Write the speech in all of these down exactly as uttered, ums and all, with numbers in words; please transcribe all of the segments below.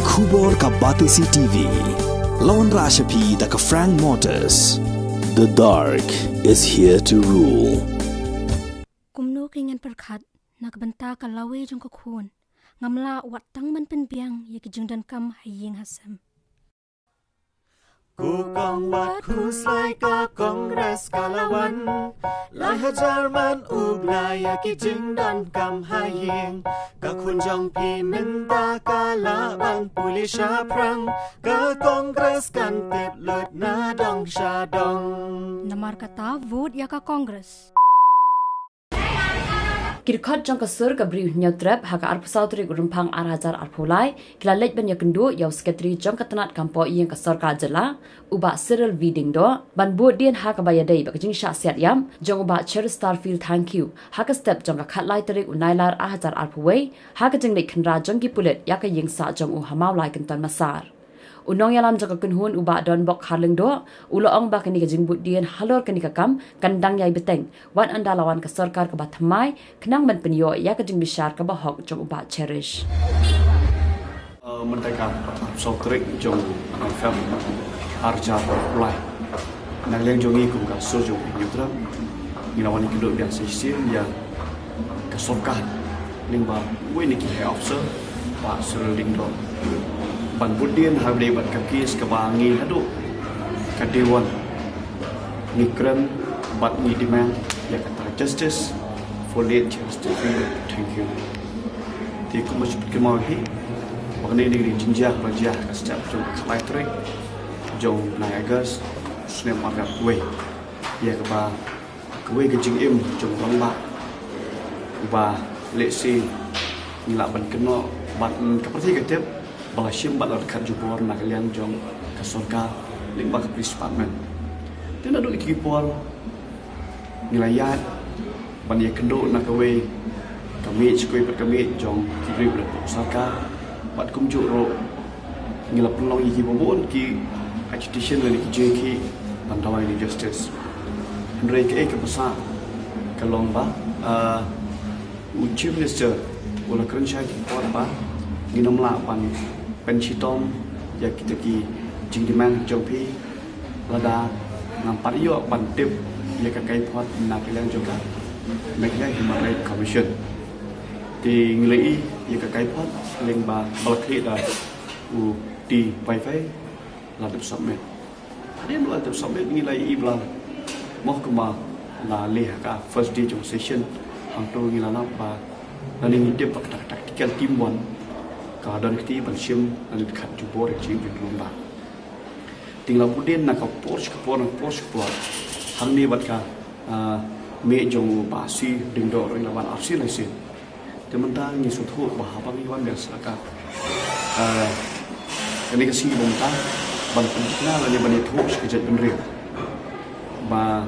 Khubor ka Batesi T V. Lawan Rashapi da ka Frank Motors. The dark is here to rule. Kumno ki ngan pyrkhat na ka bynta ka lawei jong ka khun? Ngam lah wat tang ban pynbiang ïa ki jingdonkam ha ïing ha sem. Ku kong wat khuslai ka Congress ka la wan. Lai hajar man u bnai ïa ki jingdonkam ha ïing. Ka khun jong phi mynta ka lah ban pule shaphrang. Ka Congress kan tip lut na dong sha dong. Namar kata vote ïa ka Congress. Ki dkhot jong ka sur ka Bri u Hynñiewtrep ha ka arphew saw tarik u Rymphang ar hajar arphew lai ki la leit ban ïakynduh ïa u Secretary jong ka tnat kam poh ïing ka sorkar jylla, u Bah Cyril V Diengdoh, ban bud dien ha kaba ïadei bad ka jingshah siat ïap jong u Bah Cheristerfield Thangkhiew ha ka step jong ka khatlai tarik u Nailar ar hajar arphew wei, ha ka jingleit khynra jong ki pulit ïa ka ïing sah jong u ha Mawlai Kynton Massar. U nongïalam jong ka kynhun u Bah Donbok Kharlyngdoh u la ong ba kane ka jingbud dien halor kane ka kam kan dang ïai bteng wat ynda la wan ka sorkar kaba thymmai khnang ban pynïoh ïa ka jingbishar kaba hok jong u Bah Cherish. Uh, mynta ka arphew saw tarik jong u Nailar ar hajar arphew lai. Na ka liang jong ngi kum ka sur jong u Hynñiewtrep, ngi la wan ïakynduh biang sa shisien ïa ka sorkar lyngba uwei na ki high officer, Bah Cyril Diengdoh, ban bud dien ha kaba ïadei bad ka case kaba ngi naduh ka day one ngi kren bad ngi demand ïa kata ka justice for late Cheristerfield Thangkhiew. Te kumba shu pynkynmaw ïa phi ba kane ka dei ka jingjia kaba la jia ha ka step jong ka khatlai tarik jong u bnai August, u snem arhajar arphew wei, ïa kaba kawei ka jingim jong u rangbah uba lehse ngi lah ban kynnoh bad ka pyrthei ka tip ba la shim bad la rkhot jubor na ka liang jong ka sorkar lyngba ka police department. Te naduh kito ki por ngi la ïaid ban ïakynduh na kawei ka miej sha kawei pat ka miej jong ki briew ba la pynlong sorkar bad kumjuh ruh ngi la pynlong ïa kiba bun ki agitation lane ki jingïakhih ban dawa ïa ka justice. Hynrei kaei kaba sah ka long ba, ah, u Chief Minister u la kren shai ki por ba ngin ym lah ban pynshitom ïa kita ki jingdemand jong phi lada ngam pat ïoh ban tip ïa ka kaiphod na ka liang jong ka Meghalaya Human Rights Commission. Te ngi la ïohi ïa ka kaiphod lyngba ba la khlieh da u T. Vaifai la dep submit. Hadien ba la dep submit ngi la ïohi ba la, mo kumba la leh ha ka first day jong session, hangto ngi la lap ba lane ngi tip ba kata ka tactical team one ka don kti ban shim lane dkhot jubor ïa ka jingim jong u rangbah. Te ngi la bud dien na ka por sha ka por, na ka por sha ka por. Hangne bad ka, ah, miej jong u Bah C. Diengdoh ruh ngi la wan arsien laisien. Te mynta ngi sngewthuh ba haba ngi wan biang sha ka, ah, kane ka sngi ba mynta ban pynthikna lane ban ïathuh sha ka jaitbynriew ba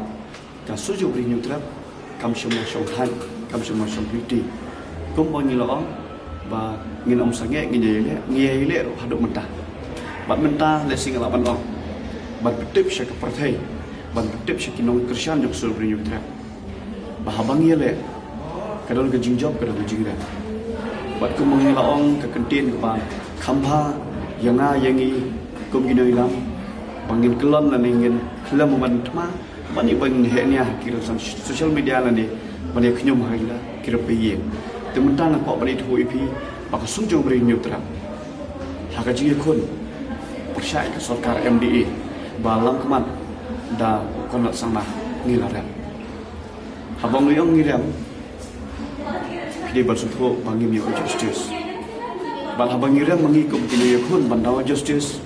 ka sur jong u Bri Hynñiewtrep kam shym la shong thait, kam shym la shong kti. Kumba ngi la ong ba ngin ym sangeh, ngin ïai leh, ngi ïai leh ruh haduh mynta. Bad mynta lehse nga lah ban ong ban pyntip sha ka pyrthei, ban pyntip sha ki nongkyrshan jong ka sur Bri Hynñiewtrep ba haba ngi ïaleh ka don ka jingjop, ka don ka jingrem. Bad kumba ngi la ong, ka kyntien kaba kham bha ïa nga ïa ngi kum ki nongïalam ba ngin kyllon lane ngin khlem ban thma ban ïa ban heh nia ha ki rynsan social media lane ban ïa khñium ha ki rynsan pynïeng. Te mynta nga kwah ban ïathuh ïa phi ba ka sur jong u Bri Hynñiewtrep ha ka jingïakhun pyrshah ïa ka sorkar M D A ba lam khmat da u Conrad Sangma ngi la rem. Haba ngi ong ngi rem, ki dei ban sngewthuh ba ngim ïoh justice. Bad haba ngi rem ma ngi kum ki nongïakhun ban dawa justice,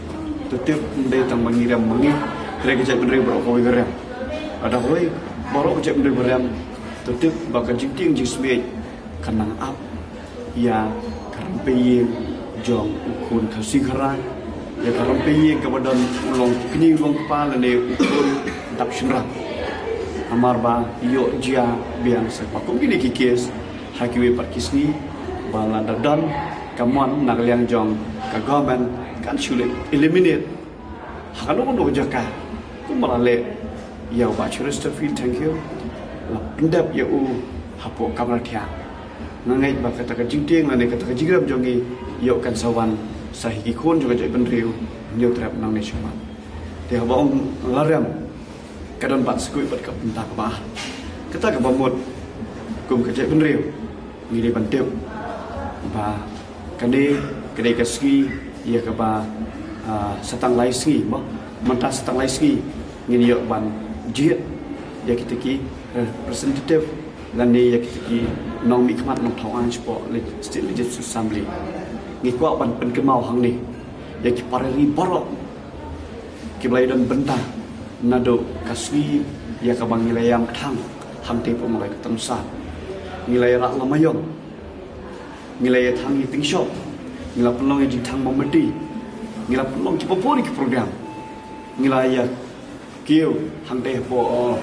to tip ym dei tang ba ngi rem ma ngi, hynrei ka jaitbynriew baroh kawei ka rem. Lada kawei baroh ka jaitbynriew ba rem, to tip ba ka jingtieng jingsmiej kan nang ap ïa ka rympei ïing jong u khun Khasi Khara, ïa ka rympei ïing kaba don u long kñi u long kpa lane u khun dap shynrang. Namar ba ïoh jia biang sa kaba kum kine ki case ha kiwei pat ki sngi ba lada don ka mon na ka liang jong ka government kan shu leh eliminate ha kano kano ka jaka, kumba la leh ïa u Bah Cheristerfield Thangkhiew, la pyndep ïa u hapoh kamra thiah. Nga ngeit ba kata ka jingtieng lane kata ka jingrem jong ngi ïoh kan sa wan Sa hi ki khun jong ka jaitbynriew Hynñiewtrep nangne shakhmat. Te haba ong la rem, ka don bad sa kawei pat ka bynta kaba ar. Kata kaba mut kum ka jaitbynriew ngi dei ban tip ba kane ka dei ka sngi ïa kaba, ah, sa tang lai sngi, mo. Mynta sa tang lai sngi ngin ïoh ban jied ïa kita ki representative lane ïa kita ki nongmihkhmat nongthaw aiñ shapoh Leg-, State Legislative Assembly. Ngi kwah ban pynkynmaw hangne ïa ki para ri baroh kiba la ïadon bynta naduh ka sngi ïa kaba ngi la ïam thang hangtei hapoh Mawlai Kynton Sar. Ngi la ïarah lama ïong, ngi la ïa thang ïa tyngshop, ngi la pynlong ïa jingthang mombati, ngi la pynlong kiba bun ki program, ngi la ïa kiew hangtei hapoh, uh,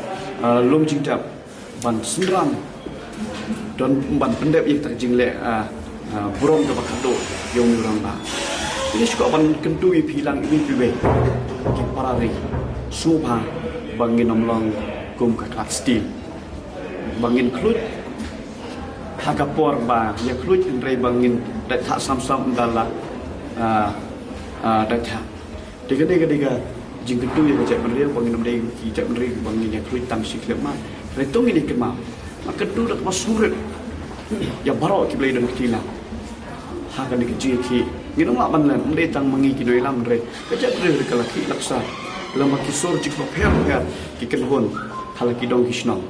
uh, Lumjingtep ban synran, don ban pyndep ïa kita ki jingleh, uh, uh, burom kaba khatduh ïa u rangbah. Te ngi shu kwah ban kyntu ïa phi lang iwei pa iwei ki para ri, sngewbha ba ngin ym long kum ka Khlad Steel ba ngin khluit ha ka por ba ïa khluit, hynrei ba ngin dait thah sam sam ynda la, ah, ah, dait thah. Te kane ka dei ka jingkyntu ïa ka jaitbynriew ba ngin ym dei ki jaitbynriew ba ngin ïa khluit tang shi khyllipmat. Hynrei to ngin ïa kynmaw, nga kyntu da kaba sngewrit ïa baroh kiba la ïadon kti lang ha kane ka jingïakhih. Ngin ym lah ban len, ym dei tang ma ngi ki nongïalam, hynrei ka jaitbynriew ruh ka la khih la ksar lem bad ki sur jong kiba pher pher ki kynhun ha la ki dong ki shnong.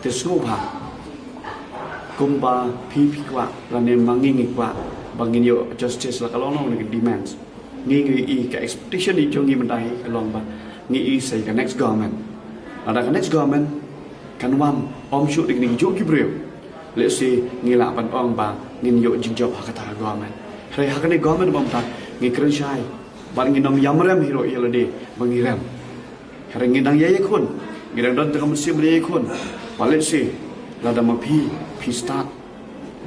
Te sngewbha, kumba phi phi kwah lane ma ngi ngi kwah ba ngin ïoh justice la ka long long na ka demands. Ngi ngi i ka expectation i jong ngi mynta hi ka long ba ngi i sa ïa ka next government. Lada ka next government kan wan ym shuh da kine ki juh ki briew, lehse ngi lah ban ong ba ngin ïoh jingjop ha kata ka government. Hynrei ha kane government ba mynta ngi kren shai bad ngin ym ïam rem hi ruh ïa lade ba ngi rem. Hynrei ngi dang ïa ïakhun, ngi dang don tang ka mynsiem ban ïa ïakhun. Ba lehse lada ma phi phi stad,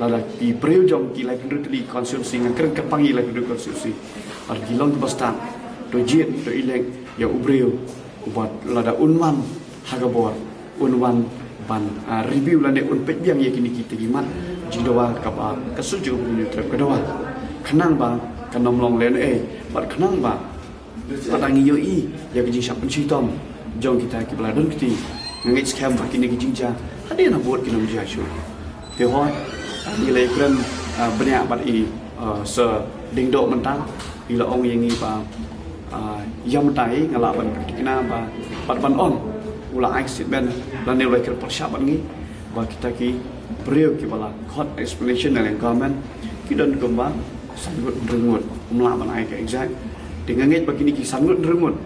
lada ki briew jong ki laiphew hynriew tylli constituency, nga kren kyrpang ïa laiphew hynriew constituency, lada ki long kiba stad, to jied, to elect ïa u briew uba lada un wan ha ka bor, un wan ban, ah, review lane un peit biang ïa kine kita ki mat jingdawa kaba ka sur jong u Hynñiewtrep ka dawa, khnang ba kan ym long lehnohei bad khnang ba lada ngi ïohi ïa ka jingshah pynshitom jong kita kiba la don kti, nga ngeit skhem ba kine ki jingjia hadien ha vote kin ym jia shuh. Te hooid, ngi la ïakren, ah, bniah bad i, ah, Sir Diengdoh mynta, i la ong ïa ngi ba, ah, ïa mynta hi nga lah ban thikna ba pat ban ong u la ai statement lane u la ïakren pyrshah bad ngi ba kita ki briew kiba la khot explanation na liang government ki don kumba san ngut hynriew ngut, ym lah ban ai ka exact. Te nga ngeit ba kine ki san ngut hynriew ngut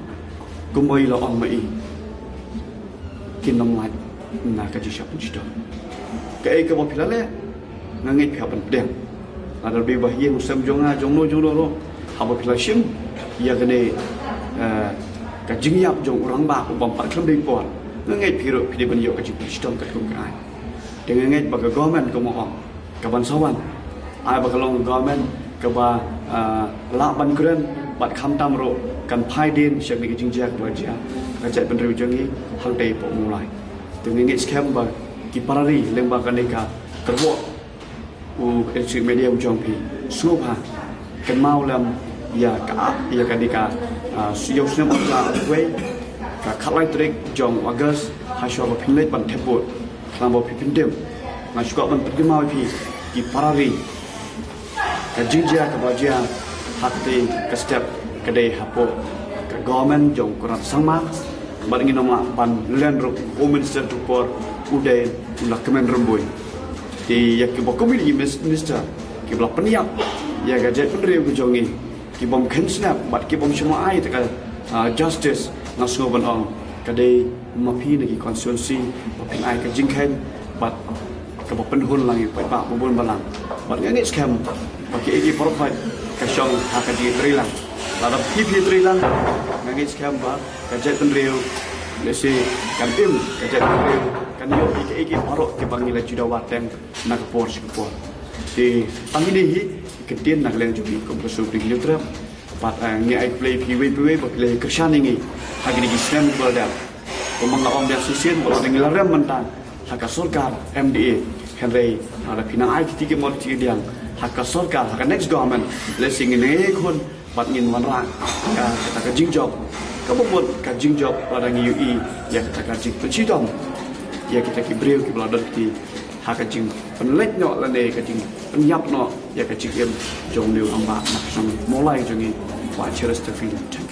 kumba i la ong ma i kin ym lait na ka jingshah pynshitom. Kaei kaba phi la leh nga ngeit phi hap ban pdiang. Lada dei ba ha ïing ha sem jong nga jong no jong no ruh, haba phi la shim ïa kane, eh, ka jingïap jong u rangbah u bym pat khlem dei por, nga ngeit phi ruh phi dei ban ïoh ka jingpynshitom katkum ka aiñ. Te nga ngeit ba ka government kaba ong, kaban sa wan, ai ba ka long government kaba, ah, lah ban kren bad khamtam ruh kan phai dien sha kane ka jingjia kaba la jia ha ka jaitbynriew jong ngi hangtei hapoh Mawlai. Te nga ngeit skhem ba ki para ri lyngba kane ka kyrwoh u electronic media u jong phi, sngewbha kynmaw lem ïa ka, ïa kane ka, ah, ïa u snem u la wei, ka khatlai tarik jong August, ha shuwa ba phin leit ban thep vote. Khnang ba phi pyntip, nga shu kwah ban pynkynmaw ïa phi ki para ri, ka jingjia kaba la jia ha kata ka step ka dei hapoh ka government jong u Conrad Sangma, bad ngin ym lah ban len ruh, u Home Minister tu por u dei u la kmen rymbui. Te ïa kiba kum ïa ki mis-, minister kiba la pynïap ïa ka jaitbynriew ka jong ngi, ki bym khein snap bad ki bym shym la ai ïa ka, ah, justice, nga sngew ban ong ka dei ma phi na ki constituency ba phin ai ka jingkhein bad kaba pynhun lang ïa u paidbah ba bun balang. Bad nga ngeit skhem ba kiei kiei baroh ka shong ha ka jingïatreilang. Lada phi phi ïatreilang, nga ngeit skhem ba ka jaitbynriew, lehse kan im ka jaitbynriew, kan ïoh ïa kiei kiei baroh kiba ngi la ju dawa teng na ka por sha ka por. Te tang kine hi ki ktien na ka liang jong ngi kum ka Sur Hynñiewtrep. Bad, eh, ngi ai khublei ïa phi iwei pa iwei ba phi la kyrshan ïa ngi ha kine ki snem kiba la dep. Kumba nga ong biang shisien ba lada ngi la rem mynta ha ka sorkar M D A, hynrei lada phi nang ai kti ki mot kti ki diang, ha ka sorkar, ha ka next government, lehse ngin ïakhun bad ngin wanrah ka, kata ka jingjop. Kaba mut ka jingjop lada ngi ïohi ïa kata ka jingpynshitom ïa kita ki briew kiba la don kti ha ka jingpynleit noh lane ka jingpynïap noh ïa ka jingim jong u rangbah na ka shnong Mawlai jong ngi, Bah Chesterfield Thymmai.